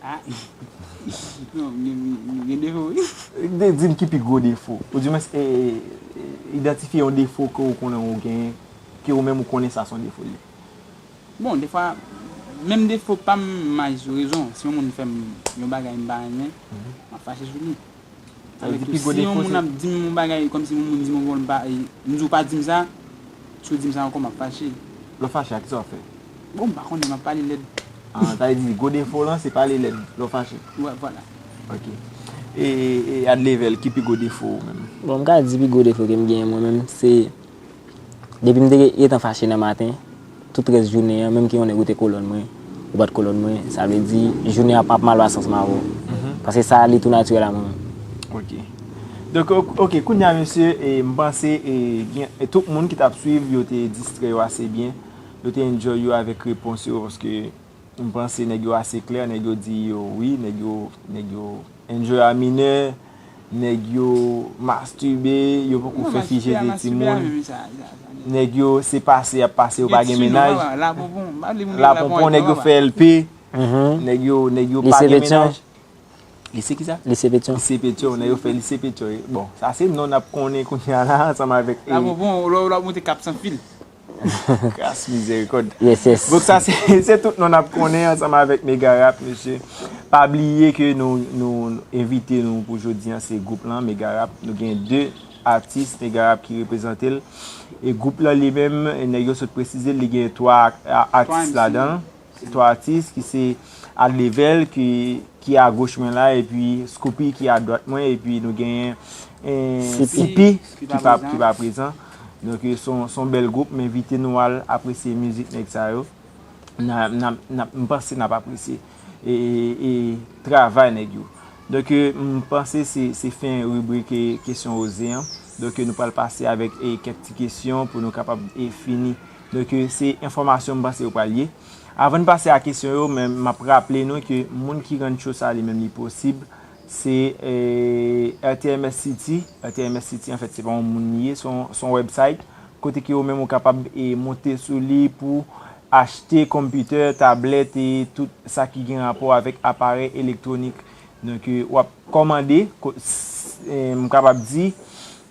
Ah. Non, m gen, m gen defo, wi. Di m ki pi gwo defo. Oudimwens, e, e, idantifye yon defo ke w konnen w genyen, ke ou menm ou konnen sa se yon defo l ye. Bon, defwa, menm defo pa m, m aji sou rezon. Si yon moun fè m yon bagay m pa renmen, m ap fache sou li. Sa vle di, si yon moun ap di m yon bagay, kòmsi yon moun di m yon bagay, m di w pa di m sa, si w di m sa ankò, m ap fache. Lè w fache a, kisa w ap fè? Bon, m pa konnen, m ap pale lèd. Ah, sa vle di, gwo defo w lan, se pale lèd, lè w fache? Wè, vwala. Ok. E, e, e Adlevel, ki pi gwo defo w menm? Bon, m ka di pi gwo defo ke m genyen mwen menm, se Depi m te gentan fache nan maten, tout rès jounen an, menm ke yon nèg ou te kolòn mwen, ou pa t kolòn mwen, sa vle di jounen an p ap malpase ansanm avè w. Paske sa li tou natirèl a mwen menm. Ok. Donk, ok, ok, kounye a, mesye, e, m panse, e, gen, e, tout moun ki t ap swiv, yo te distrè yo ase byen. Yo te enjoy yo avèk repons yo, paske m panse nèg yo ase klè, nèg yo di yo wi, nèg yo, nèg yo enjoy a minè, nèg yo mastibe, yo poko fè fijete timoun. Nèg yo se pase y ap pase, yo pa gen mennaj. La Ponpon, nèg yo fè L P. Nèg yo, nèg yo pa gen mennaj. Lise kisa? Lise Petyon. Lise Petyon, nèg yo fè Lise Petyon. Bon, sa se non n ap konnen kounye a la, ansanm avèk, e, la Ponpon, ou la, ou la monte Kap San Fil. Gras mizèrikòd. Yes, yes. Donk sa se, se tout non n ap konnen ansanm avèk Mega Rap, mesye. Pa bliye ke nou, nou envite nou pou jodi an, se gwoup lan, Mega Rap. Nou gen de atis Mega Rap ki reprezante l. E gwoup lan li menm, nèg yo sot presize l, li gen twa a-, atis ladan l. Se twa atis ki se Adlevel ki, ki agoch mwen la, epi Scoopy ki adwat mwen, epi nou genyen, eh, Sipi ki pa, ki pa prezan. Donk, eh, se yon, se yon bèl gwoup, m envite nou al apresye mizik nèg sa yo. N a, n a, n a, m panse n ap apresye e, e, e travay nèg yo. Donk, eh, m panse se, se fen ribrik, eh, kesyon oze an. Donk, eh, nou pral pase avèk, eh, kèk ti kesyon pou nou kapab, eh, fini. Donk, eh, se enfòmasyon m panse yo pral ye. Avan n pase a kesyon yo, men m ap raple nou ke moun ki rann show sa li menm li posib, se, eh, R T M S City. R T M S City, anfèt, se pa yon moun li ye, se yon, se yon website kote ke ou menm ou kapab, eh, monte sou li pou achte konpitè, tablèt e tout sa ki gen rapò avèk aparèy elektwonik. Donk, eh, w ap kòmande, ko-, s-, eh, m kapab di,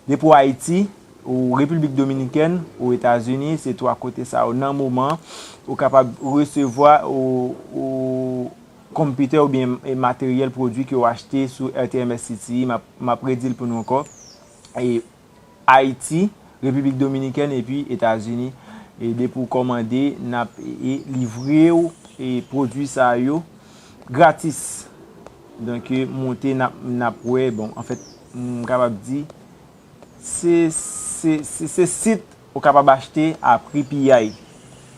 depi w Ayiti, ou Repiblik Dominikèn, ou Etazini, se twa kote sa yo nan moman, ou kapab resevwa ou, ou konpitè oubyen, eh, materyèl pwodui ke w achte sou R T M S City. M ap, m ap redi l pou nou ankò. E Ayiti, Repiblik Dominikèn epi Etazini. E depi w kòmande, n ap, e, e, livre w, e, pwodui sa yo gratis. Donk, e, monte, n ap, n ap wè, bon, anfèt, m kapab di, se, se, se, se sit ou kapab achte a pri piyay.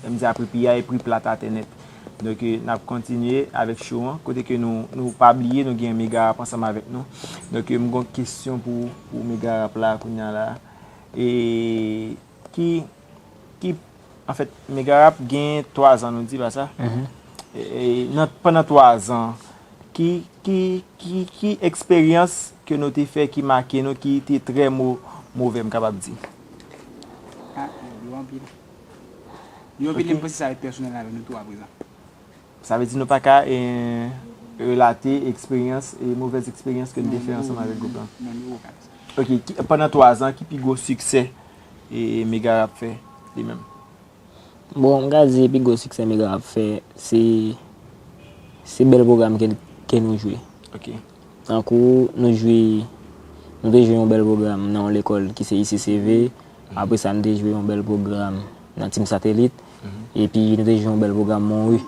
Lè m di a pri piyay, pri plat atè nèt. Donk, e, n ap kontinye avèk show an. Kote ke nou, nou pa bliye, nou gen Mega Rap ansanm avèk nou. Donk, e, m gon kesyon pou, pou Mega Rap la, kounye a la. E ki, ki, anfèt, Mega Rap gen twa zan, nou di pa sa? Mhm. E, e, nan, pandan twa zan, ki, ki, ki, ki eksperyans ke nou te fè ki make nou, ki te trè mo-, move, m kapab di? Ah, yo anpil. Yo anpil, ok. M panse sa ret pèsonèl avè nou tou aprezan. Sa vle di nou pa ka, eh, relate eksperyans, eh, movèz eksperyans ke n te fè ansanm avèk gwoup lan. Non, nou pa ka fè sa. Ok, ki, pandan twa zan, ki pi gwo siksè, eh, Mega Rap fè li menm? Bon, m ka di pi gwo siksè Mega Rap fè, se, se bèl pwogram ke, ke nou jwe. Ok. Tankou nou jwe, nou te jwe yon bèl pwogram nan yon lekòl ki se I C C V. Mhm. Apre sa, nou te jwe yon bèl pwogram nan Team Satellite. Mhm. Epi nou te jwe yon bèl pwogram Monwi.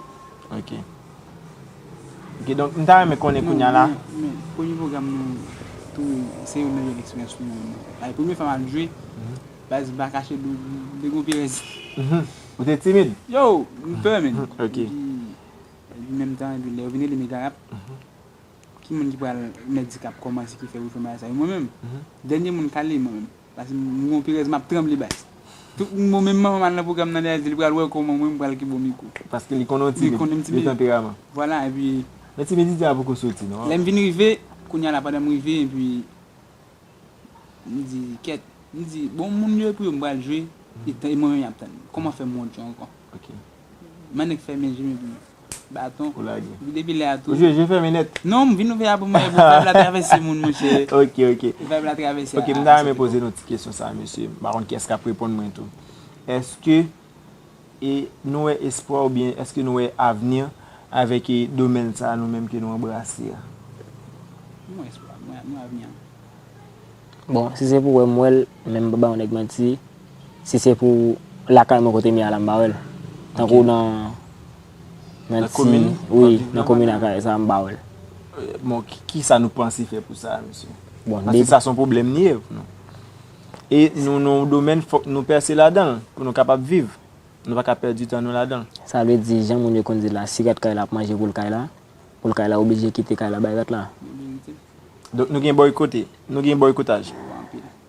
Ok. Ok, donk, m ta renmen konnen kounye a la. Men, men, premye pwogram nou tou, se youn nan bèl eksperyans pou mwen. Like, premye fwa m al jwe, mhm, baz, m pa kache, m te gon pirèz. Mhm. Ou te timid? Yo, m pè, men. Ok. Epi, epi menm tan, epi lè yo vin rele Mega Rap, mhm, ki moun ki pral mèt di k ap kòmanse ki fè refren bagay sa yo? Mwen menm. Mhm. Dènye moun k ale, mwen menm. Paske m gon pirèz, m ap tranble baz. Tout moun, menm manman m al nan pwogram nan, lè l di l pral wè kòman mwen, m pral kenbe yon mikwo. Paske li konnen w timid, li konnen m timid, de tanperaman. Vwala, epi men timidite a poko soti, non? Lè m vin rive, kounye a la, pandan m rive, epi m di, kèt, m di, bon, moun yo epi yo m pral jwe, e tan, e mwen menm y ap tann. Kòman fè m wont yo ankò? Ok. Mannèk fèmen je m epi baton. Ou lage. Epi depi lè a tou. Ou jwe je fèmen nèt. Non, m vin ouvè apre mwen, epi vibe la travèse moun, monchè. Ok, ok. Vibe la travèse. Ok, m ta renmen poze nou ti kesyon sa, mesye. M pa konn kiyès k ap reponn mwen tou. Èske, e, nou wè espwa oubyen èske nou wè avni avèk, e, domèn sa nou menm ke nou anbrase a? M wè espwa, m wè, m wè avni an. Bon, si se pou wè m wè l, men m pa ba yon nèg manti, si se pou lakay mwen kote m ye a la, m pa wè l. Tankou nan, nan ti, wi, nan komin Akayè sa, m pa wè l. Bon, ki, kisa nou panse fè pou sa, mesye? Bon, paske sa se yon pwoblèm li ye pou nou. E nou nan yon domèn, fòk nou pèse ladan l pou nou kapab viv. Nou pa ka pèdi tan nou ladan l. Sa vle di, jan moun yo konn di la, si rat kay la ap manje poul kay la, poul kay la oblije kite kay la bay rat la. Donk nou gen bòykote, nou gen bòykotaj.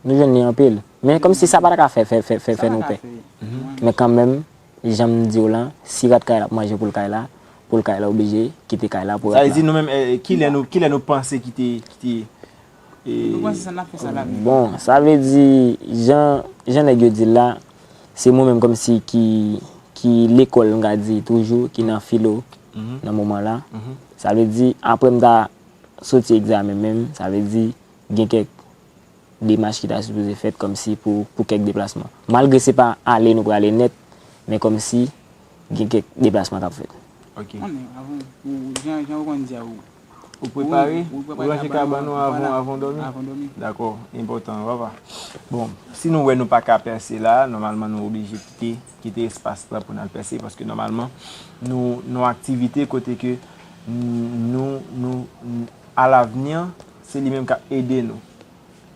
Nou jwenn li anpil. Men kòmsi sa pa ta ka fè, fè, fè, fè, fè nou pè. Men kanmenm, jan m di w lan, si rat kay la ap manje poul kay la, poul kay la oblije kite kay la pou rat la. Sa vle di nou menm, eh, kilè nou, kilè nou panse kite, kite, eh, Nou panse sa n ap fè sa lavi. Bon, sa vle di, jan, jan nèg yo di l la, se mwen menm kòmsi ki, ki lekòl, m ka di toujou, ki nan filo nan moman la. Sa vle di, apre m ta soti egzamen menm, sa vle di, gen kèk demach ki ta sipoze fèt kòmsi pou, pou kèk deplasman. Malgre se pa ale nou prale nèt, men kòmsi gen kèk deplasman k ap fèt. Ok. Konnen, avan, ou, jan, jan ou konn di a ou. Ou prepare? Ou prepare ranje kabann ou avan, avan dòmi? Avan dòmi. Dakò, enpòtan, papa. Bon, si nou wè nou pa ka pèse la, nòmalman nou oblije kite, kite espas la pou n al pèse, paske nòmalman nou, nou aktivite kote ke nou, nou, nou, alavni, se li menm k ap ede nou.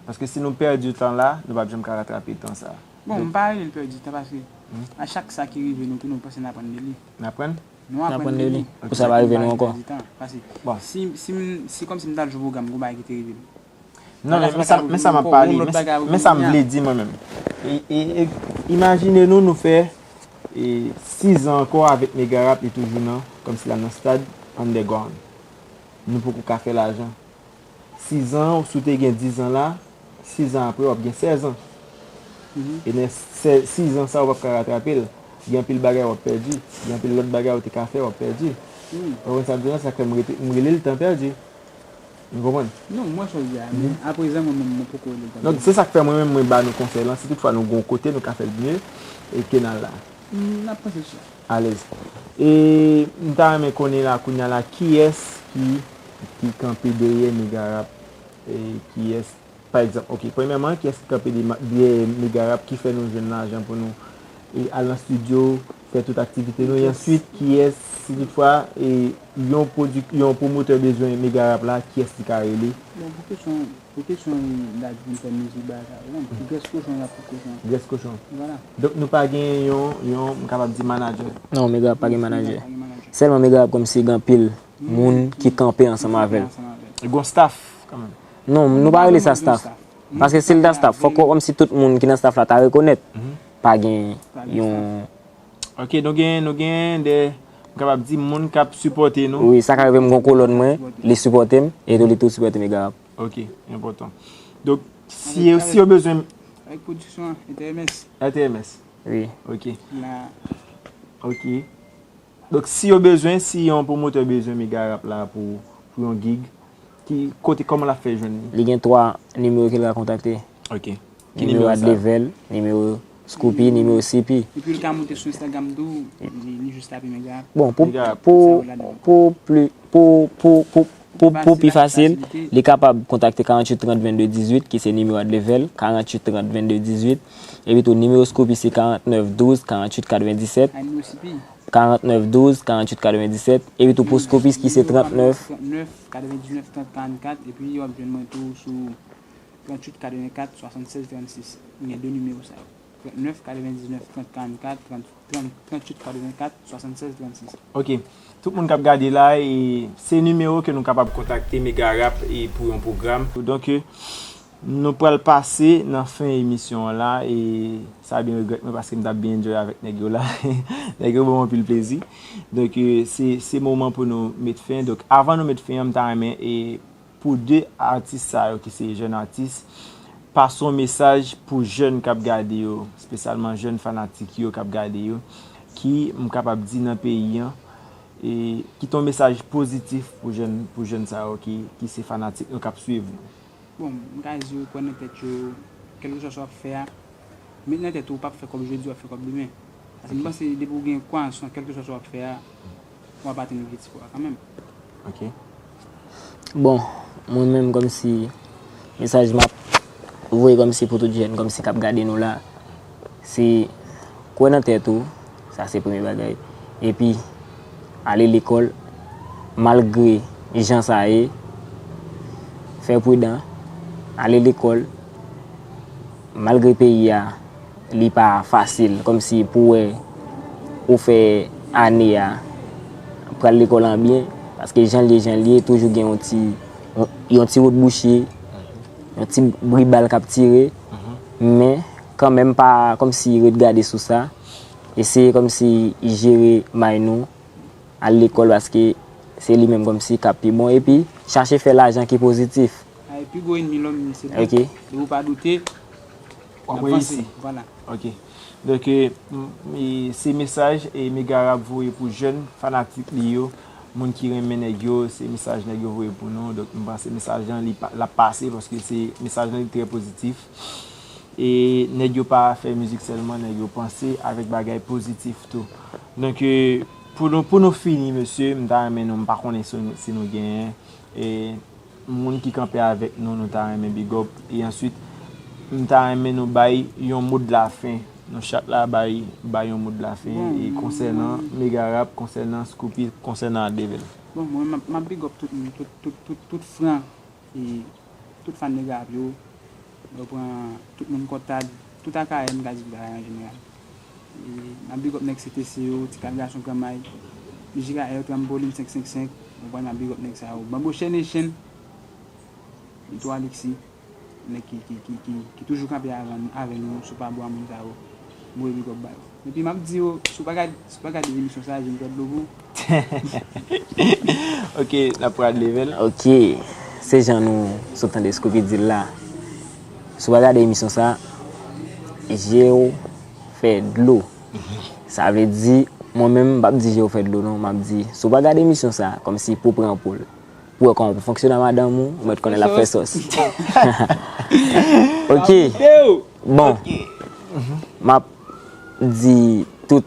Paske si nou pèdi tan la, nou p ap janm ka ratrape tan sa. Bon, m pa rele l pèdi tan paske a chak sa ki rive nou tou, nou panse n aprann de li. N aprann? Nou aprann de li. Pou sa pa rive nou ankò. Paske si, si, si kòmsi m t al jwe pwogram, gon bagay ki te rive m. Non, men, men sa, men sa m ap pale, men, men sa m vle di mwen menm. E, e, e, imajine nou, nou fè, e, sis an ankò avèk Mega Rap, li toujou nan, kòmsi l nan stad underground. Nou poko ka fè lajan. Sis an, si w te gen diz an la, sis an apre, w ap gen sèz an. E nan sèz, sis an sa, w p ap ka ratrape l. Gen anpil bagay w ap pèdi. Gen anpil lòt bagay w te ka fè, w ap pèdi. Ou konprann sa m di w la? Sa k fè m rete, m rele l tan pèdi. Ou konprann? Non, m wè sa w di a, men aprezan mwen menm, mwen poko rele l tan pèdi. Donk, se sa k fè mwen menm, mwen ba nou konsèy lan, si toutfwa nou gen yon kote nou ka fè l mye, e ke n al la. N ap panse sou sa. Alèz. E m ta renmen konnen la, kounye a la, kiyès ki, ki kanpe dèyè Mega Rap, e kiyès, pa egzanp, ok, premyèman, kiyès ki kanpe de ma-, dèyè Mega Rap ki fè nou jwenn lajan pou nou, e, al nan estidyo, fè tout aktivite nou, e answit, kiyès, si toutfwa, e, yon pwodik-, yon pwomotè bezwen Mega Rap la, kiyès li ka rele? Bon, pou kesyon Pou kesyon dati pou n fè mizik bagay sa yo, non, Grès Kochon y ap pou kochon. Grès Kochon. Vwala. Donk nou pa gen yon, yon, m kapab di manadjè. Non, Mega Rap pa gen manadjè. Sèlman Mega Rap kòmsi gen anpil moun ki kanpe ansanm avè l. Gon staff kanmenm. Non, nou pa rele sa staff. Paske si l ta staff, fòk kòmsi tout moun ki nan staff la ta rekonèt. Pa gen yon Ok, nou gen, nou gen de, m kapab di, moun k ap sipòte nou. Wi, sa ka rive m gon kolòn mwen, li sipòte m, e tou li tou sipòte Mega Rap. Ok, enpòtan. Donk, si, si yo bezwen. Avèk pwodiksyon an, R T M S. R T M S. Wi. Ok. La. Ok. Donk, si yo bezwen, si yon pwomotè bezwen Mega Rap la pou, pou yon gig, ki kote, kòman l ap fè jwenn li? Li gen twa nimewo ke l ka kontakte. Ok. Ki nimewo sa? Nimewo Adlevel, nimewo Scoopy, nimewo C P. Epi l ka monte sou Instagram tou, li, li jis tape Mega Rap. Bon, pou, pou, pou pli, pou, pou, pou, pou, pou pi fasil, li kapab kontakte karanntuit trant vennde dizuit, ki se nimewo Adlevel, karanntuit trant vennde dizuit. Epi tou, nimewo Scoopy se karantnèf douz karanntuit katrevendisèt. A, nimewo C P. Karantnèf douz karanntuit katrevendisèt. Epi tou, pou Scoopy ki se trantnèf. Trantnèf katrevendiznèf trant karannkat, epi w ap jwenn mwen tou sou tranntuit katrevenkat swasannsèz trannsis. M gen de nimewo sa yo. Trannèf katrevendiznèf trant karannkat, trant, trant, tranntuit katrevenkat swasannsèz trannsis. Ok. Tout moun k ap gade la, e, se nimewo ke nou kapab kontakte Mega Rap e pou yon pwogram. Donk, e, nou pral pase nan fen emisyon an la, e sa byen regrèt mwen paske m t ap byen enjoy avèk nèg yo la. Nèg yo ban m anpil plezi. Donk, e, se, se moman pou nou met fen. Donk, avan nou met fen an, m ta renmen, e, pou de atis sa yo ki se jèn atis, pase yon mesaj pou jèn k ap gade yo, espesyalman jèn fanatik yo k ap gade yo, ki, m kapab di, nan peyi an, e kite yon mesaj pozitif pou jèn, pou jèn sa yo ki, ki se fanatik nou k ap swiv nou. Bon, m ka di yo kwè nan tèt yo, kèlkeswa sa w ap fè a, met nan tèt ou, w p ap fè kòb jodi, w ap fè kòb demen. Paske m panse depi w gen kwayans lan, kèlkeswa sa w ap fè a, w ap atenn objektif ou a kanmenm. Ok. Bon, mwen menm kòmsi mesaj m ap voye kòmsi pou tout jèn kòmsi k ap gade nou la, se kwè nan tèt ou, sa se premye bagay. Epi, ale lekòl, malgre jan sa ye, fè pridan, ale lekòl, Malgre peyi a, li pa fasil, kòmsi pou wè ou fè ane a, pral lekòl an byen, paske jan l ye, jan l ye, toujou gen yon ti, yon ti wout bouche, yon ti bri bal k ap tire, men kanmenm pa kòmsi ret gade sou sa, eseye kòmsi jere may nou, al lekòl paske se li menm kòmsi k ap pi bon, epi chache fè lajan ki pozitif. A, e pi gwo ènmi lòm, se dout. Ok. Lè ou pa doute, w ap vanse. Vwala. Ok. Donk, e, m- e, se mesaj e Mega Rap voye pou jèn fanatik li yo, moun ki renmen nèg yo, se mesaj nèg yo voye pou nou. Donk, m panse mesaj lan li pa- l ap pase paske se mesaj lan li trè pozitif. E nèg yo pa fè mizik sèlman, nèg yo panse avèk bagay pozitif tou. Donk, e, pou nou, pou nou fini, mesye, m ta renmen nou, m pa konnen si, si nou genyen, e, moun ki kanpe avèk nou, nou ta renmen big up. E answit, m ta renmen nou bay yon mo de la fen. Nou chak la bay, bay yon mo de la fen. Bon, e konsènan Mega Rap, konsènan Scoopy, konsènan Adlevel. Bon, mwen, m ap, m ap big up tout moun, tout, tout, tout, tout fran, e tout fan Mega Rap yo. Yo pran tout moun Kòtad, tout Akayè, m ka di bagay an jeneral. E m ap big up nèg C T C yo, Ti Kal Gason Granmay, J K R, Trambolin senk senk senk, ou konprann, m ap big up nèg sa yo. Banboche Nation, Lito Alexis, nèg ki, ki, ki, ki, ki toujou kanpe avè nou, avè nou sou pabwa moun sa yo. Mwen big up ba yo. Epi m ap di yo, si w pa gad- si w pa gade emisyon sa, je m fè dlo pou ou. Ok, n ap pral level. Ok, se jan nou sot tande Scoopy di l la. Si w pa gade emisyon sa, je w fè dlo. Sa vle di, mwen menm, m p ap di je w fè dlo non, m ap di, si w pa gade emisyon sa, kòmsi pou pran pou l. Pou wè kòman pou fonksyone a madanm ou, ou mèt konnen l ap fè sòs. Ok. Bon. M ap di tout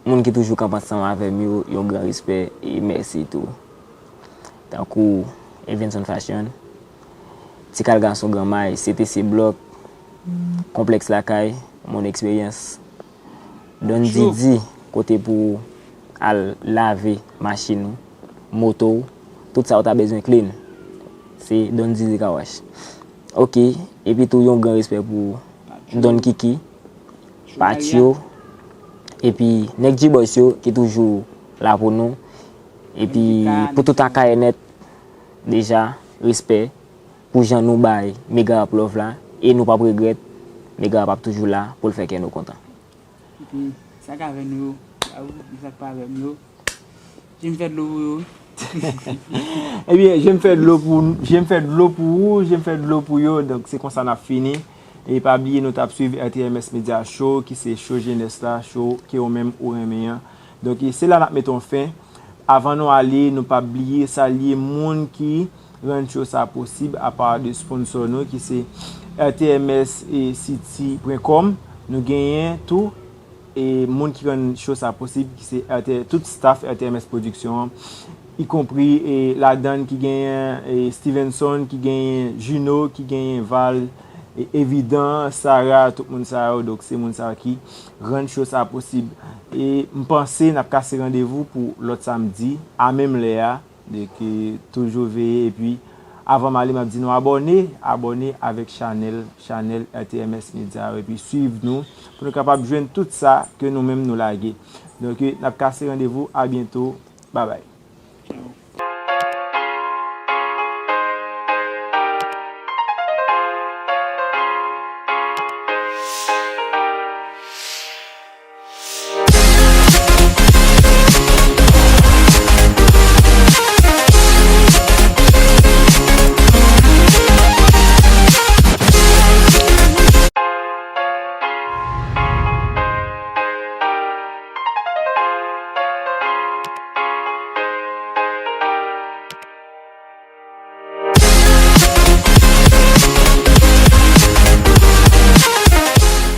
moun ki toujou kanpe ansanm avè m yo, yon gran respè e mèsi tou. Tankou Evenson Fashion, Ti Kal Gason Granmay, C T C Block, Konplèks Lakay, Mon Eksperyans, Don Didi, kote pou al lave machin ou, moto w, tout sa ou ta bezwen clean. Se Don Didi Car Wash. Ok, epi tou yon gran respè pou Don Kiki, Patyo, epi nèg G-Boys yo ki toujou la pou nou. Epi pou tout Akayè nèt, deja, respè pou jan nou bay Mega Rap love la, e nou p ap regrèt, Mega Rap ap toujou la pou l fè kè nou kontan. Epi, sa k avè nou yo, sa k pa avè m yo, je m fè dlo pou yo. Ebyen, je m fè dlo pou, je m fè dlo pou ou, je m fè dlo pou yo. Donk, se konsa n ap fini. E pa bliye nou t ap swiv R T M S Media Show, ki se show jenès la, show ke ou menm ou renmen an. Donk, e se la n ap mete yon fen. Avan nou ale, nou p ap bliye salye moun ki rann show sa posib, apa de sponsor nou ki se R T M S e city pwen com. Nou genyen tou e moun ki rann show sa posib, ki se R T, tout staff R T M S Production an, ikonpri e ladan ki genyen e Stevenson, ki genyen Juno, ki genyen Val, e Evidan, Sarah, tout moun sa yo. Donk, se moun sa yo ki rann show sa posib. E m panse n ap kase randevou pou lòt samdi, a menm lè a. Donk, e, toujou veye. Epi, avan m ale, m ap di nou abòne, abòne avèk chanèl, chanèl R T M S Media yo. Epi, swiv nou pou nou kapab jwenn tout sa ke nou menm nou lage. Donk, e, n ap kase randevou. A byento. Babay.